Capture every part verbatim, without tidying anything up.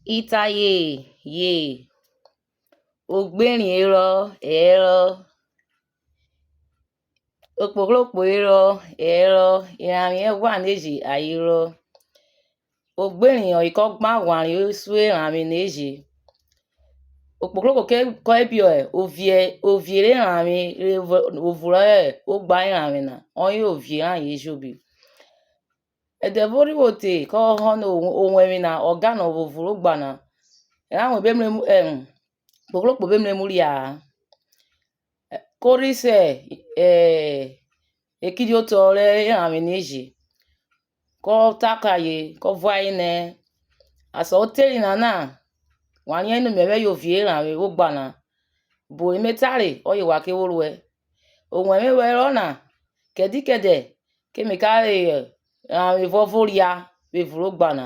Ita ye, ye. Ogberin herọ, herọ. Okpohrokpo herọ, herọ. Eranvwe ẹghwa na eje aye herọ. Ogberin ọye kọ gba ghwanre usun eranvwe na eje. Okpohrokpo ke, kọ biẹ ovie, ovie rẹ eranvwe re vwo, vwo vwo rẹ ogba eranvwe na, ọye ovie rayen ejobi. Ẹdẹ vwo rhi vwo te, kọ họnọ owẹnvwe na, ọ ga nọ vwo vwo rẹ ogba na. Eranvwe be mrẹ emu, em, okpohrokpo be mrẹ emu ria-a. Ko rhi se, eh, ekidiotọ rẹ eranvwe na eje, kọ ta kẹ aye, kọ vuẹ aye nẹ, asan o teri nana, wa riẹn nẹ mẹvwẹ yẹ ovie eranvwe vwẹ ogba na. Obo re me tare, ọye wa ke vwo ruẹ. Owẹnvwe vwẹ herọ na, kẹdẹ kẹdẹ, ke me ka reyọ eranvwe vuọvo ria vwẹ evun rẹ ogba na.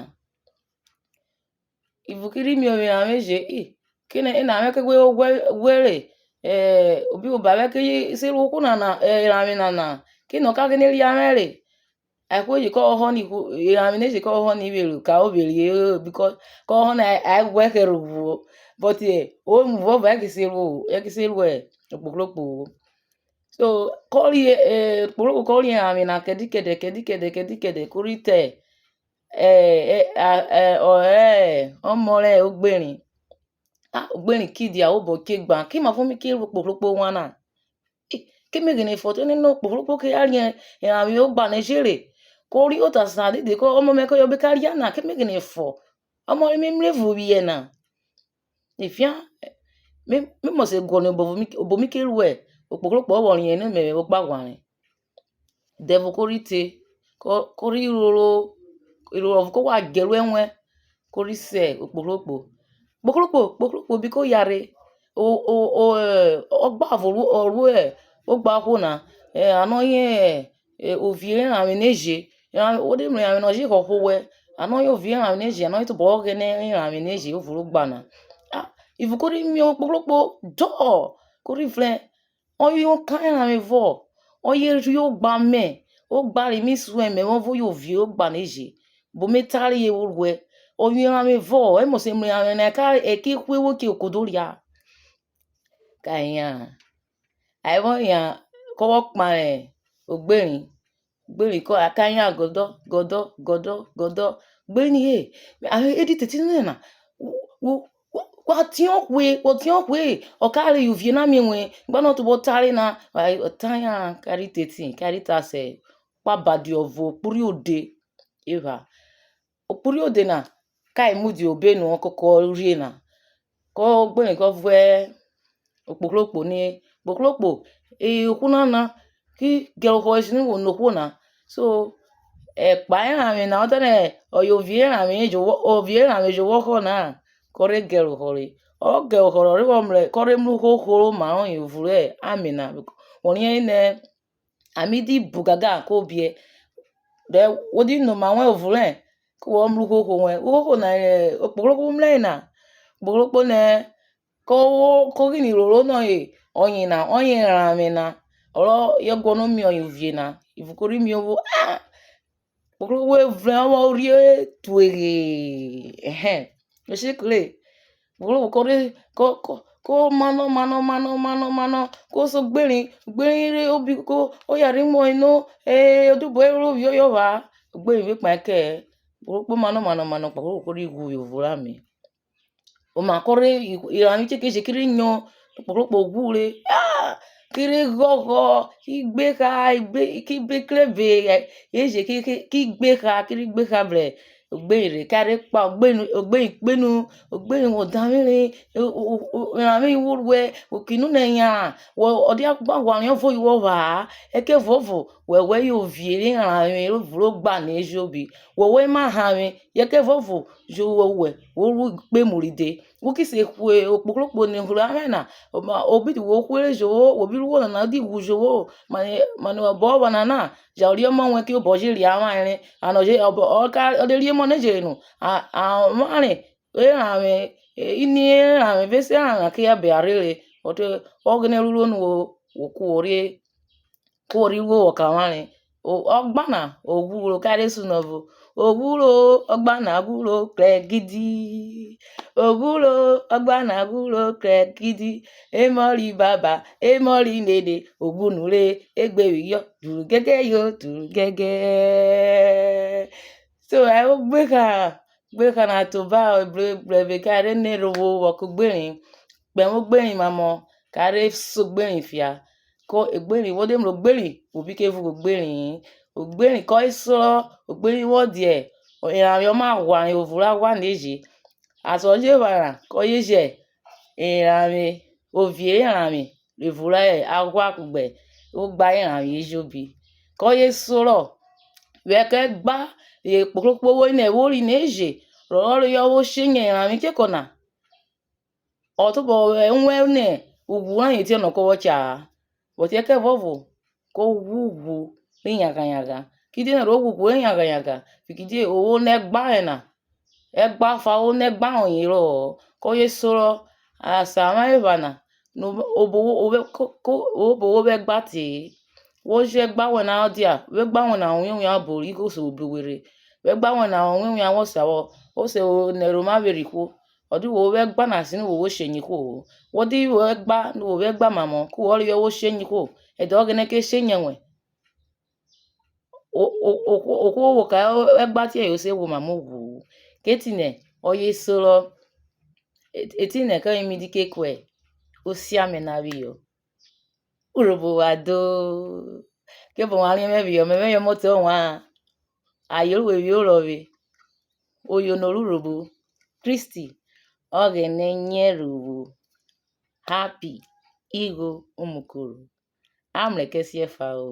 Ivun ki rhi miovwi eranvwe eje, i, kene eranvwe ke ghwe ghwe re, eh, obi oba vwẹ ke se ru ohwo nana, eh, eranvwe nana, kene ọ ka ghene ria mwẹ re. Ihwo eje kọ họhọ ni, eranvwe na eje kọ họhọ ni vwere oka, o vwere, eh, because kọ họhọ ni a, a ghwẹ kẹrẹ ohwo. But, eh, o emu vuọvo, e ke se ru, e ke se ru, eh, okpohrokpo. So, kọ ri, eh, okpohrokpo kọ ri eranvwe na kẹdẹ kẹdẹ, kẹdẹ kẹdẹ, kẹdẹ kẹdẹ, ko rhi te, eh, eh, a, eh, ọ, eh, ọmọ rẹ ogberin. Ah, ogberin ki dia obọ ke gba, ki mavọ mi ke ru okpohrokpo wan na? Eh, ke me ghene fọ te nene okpohrokpo ke ya riẹn eranvwe ogba na eje re, ko ri ota san dede, ko ọmọ mẹ kọye ọbe ka ria na, ke me ghene fọ. Ọmọ ri mi mrẹ evun vwiẹ na. Efian, me, me must guọnọ obo mi, obo mi ke ruẹ, okpohrokpo ọ vwọ riẹn nẹ mẹvwẹ vwẹ ogba ghwanre. Dẹvo ko rhi te, ko, ko rhi roro, iroro ọvo ko ghwa djẹ ru ẹwẹn, ko rhi se okpohrokpo. Kpohrokpo, kpohrokpo bi ko yare, o, o, o, eh, ọgba ọvo ru, ọ ru, eh, ogba ohwo na, eh, anọ yen, eh, ovie eranvwe na eje, eranvwe, wo de mrẹ eranvwe na, ọ je họhọ owẹ, anọ yen ovie eranvwe na eje, anọ yen tobọ Ọghẹnẹ eranvwe na eje, o vwo rẹ ogba na. Ah, ivun ko rhi miovwi kpohrokpo dọ, ko rhi vrẹn, ọye oka eranvwe vọ, ọye rhi ogba mẹ, ogba ri mi suẹn mẹ vwọ vẹ ovie ogba na eje, obo me tare ye vwo ruẹ, ọye eranvwe vọ, e must mrẹ eranvwe na, eka, eke ihwe vwo ke okodo ria. Ka yan, a vwọ yan, kọ vwọ kpare ogberin, ogberin kọ, a ka yan gọdọ, gọdọ, gọdọ, gọdọ. Ogberin he, a, e di tete nẹ na, wo, wo, wa tiọn hwe, wọ tiọn hwe, ọ ka reyọ uvie na miẹn wẹn, gba nọ tobọ tare na, ọ ta yan, ka rhi tete, ka rhi ta sẹ, kpabadi ọvo, kpurhi ode, epha. Okpurhi ode na, ka e mudia obenu ọkọkọ urhie na, kọ gberin kọ vuẹ okpohrokpo ni, okpohrokpo, e, ohwo nana ki gẹrẹ ohọ esini wo no ohwo na. So, ẹkpa eranvwe na, ọ ta nẹ ọye ovie eranvwe jovwọ, ovie eranvwe jovwọ họ na, kọ rhe gẹrẹ ohọ re, ọ gẹrẹ ohọ rọ rhe vwọ mrẹ, kọ rhe mrẹ uhoho rẹ oma rọyen vwẹ ame na, wọ riẹn nẹ, ame di bu gangan ko biẹ, then wo di noma wẹn evun rẹ, ku wọ mrẹ uhoho wẹn, uhoho na rẹ okpohrokpo mrẹ na, okpohrokpo nẹ, ko, ko ghini roro nọre, ọyena, ọye eranvwe na, ọ rọ yẹ guọnọ miovwi uvie na, ivun ko rhi miovwo, ah, okpohrokpo vwẹ vrẹn, ọ vwọ rhie tueghe, ẹhẹn, o se kere, okpohrokpo ko rhe, ko, ko, ko manọ, manọ, manọ, manọ, manọ, ko so gberin, gberin re obi, ko, oya rhi muo eno, e, odubọ ẹro ro vwiẹ ọye ọpha, gberin vwe kpahen kẹ-ẹ, okpohrokpo manọ, manọ, manọ, okpohrokpo ko rhi ghwu yovwo rẹ ame. Oma kọ rhe, eranvwe ekerekeje ki rhe nyo okpohrokpo ghwu re, ah, ki rhe ghọghọ, ki gbe eha, igbe, ki gbe ekrebe, eje ki, ki, ki gbe eha, ki rhi gbe eha vrẹ ogbeyin re, ka rhe kpa ogbeyin, ogbeyin kpenu, ogbeyin wọ davwere, o, o, o, eranvwe ri wo ruẹ, oki nonẹ yanran, wọ, ọ dia gba ghwanriẹn ọvo yu wọ pha-a, ẹkẹvuọvo wẹwẹ yẹ ovie rẹ eranvwe ro vwo ogba na ejobi, wẹwẹ ema hanvwe, yẹ ẹkẹvuọvo jẹ owẹ, wo ru ikpemu ride, wo ki se hwe okpohrokpo nẹ evun rẹ ame na, oma, o bi wo hwe re jovwo, wo bi ru wo nana, o di ghwu jovwo, mane, mane obọ ọvọ nana, ja ori ọmọ wẹn, kirobo ọ je ria avwanre, and ọ je, ọ, ọ ka, ọ de ri emọ na eje nu, a, avwanre eranvwe, e, ini eranvwe vẹ esẹ eranvwe na ke ya bẹn arhere, but, e, Ọghẹnẹ ruro nu wo, wo ku wo rhe, ku wo rhi ru owọ kẹ avwanre. O, ọgba na, o ghwuro, ka rhe sun ọvo, o ghwuro, ọgba na ghwuro, krẹ gidi. Oghuro, ọgba na ghuro krẹ kidi, emọ ri baba, emọ ri nene, ogbunu re egbe phiyọ, duru gẹgẹ yo, duru gẹgẹ. So, ẹ, ogbekha, ogbekha na tobọ, ebrẹbe ka re nẹrhovwo vwọ kẹ ogberin, kpẹvwẹ ogberin mamọ, ka re se ogberin fia. Ko ogberin, wo de mrẹ ogberin, wo bi ke vughe ogberin-i. Ogberin kọye sorọ, ogberin vwọ diẹ, eranvwe ọma ghware, evun rẹ aghwa na eje. Ason ọye epha na, kọye jẹ eranvwe, ovie eranvwe, evun rẹ aghwa kugbe ogba eranvwe ejobi. Kọye sorọ, vwẹ kẹ ẹgba, ekpokpokpo wo nẹ vwori na eje, rọ reyọ vwo she nyẹ eranvwe chekọ na. Ọ tobọ vwẹ ẹwẹn nẹ ughwu rayen tiọnọ kọ vwọ cha-a, but ẹkẹvuọvo ko ghwu ughwu ri yaghan yaghan, kidie nẹ ro ghwu ughwu ri yaghan yaghan, fikiridie ohwo nẹ ẹgba rẹ na, ẹgba ọfa ohwo nẹ ẹgba rọyen rọ-ọ. Kọye sorọ, asan avwanre epha na, no, obo wo, wo vwẹ, ko, ko, obo wo vwẹ ẹgba te-e, wo jẹ ẹgba wẹn na, ọ dia, vwẹ ẹgba wẹn na, wian wian obo ri igho se vwo bru we rhe, vwẹ ẹgba wẹn na, wian wian wọ sa vwọ, o se nẹrhẹ oma vwerhe ihwo. Ọ di wo vwẹ ẹgba na sinu wo vwo she nyẹ ihwo-o. Wo di vwẹ ẹgba, nu wo vwẹ ẹgba mamọ, ku wọ reyọ wo she nyẹ ihwo, ẹdẹ Ọghẹnẹ ke she nyẹ wẹn. O, o, o, ohwo vwo kẹ ẹgba tiọyen, o se vwo mamọ ughwu-u. Ke etinẹ, ọye sorọ, e-, etinẹ kọye mi di ke kuẹ osiame na phiyọ. Urhobo wa do, ke vwẹ wan riẹn mẹ phiyọ, mẹvwẹ yen ọmọtẹ ovwan, aye ru we vwiẹ orọvwe, oyono rẹ Urhobo, Christy Ọghẹnẹ nyẹrhovwo, Happy Igho Umukoro. A mrẹ kẹ siẹfa o.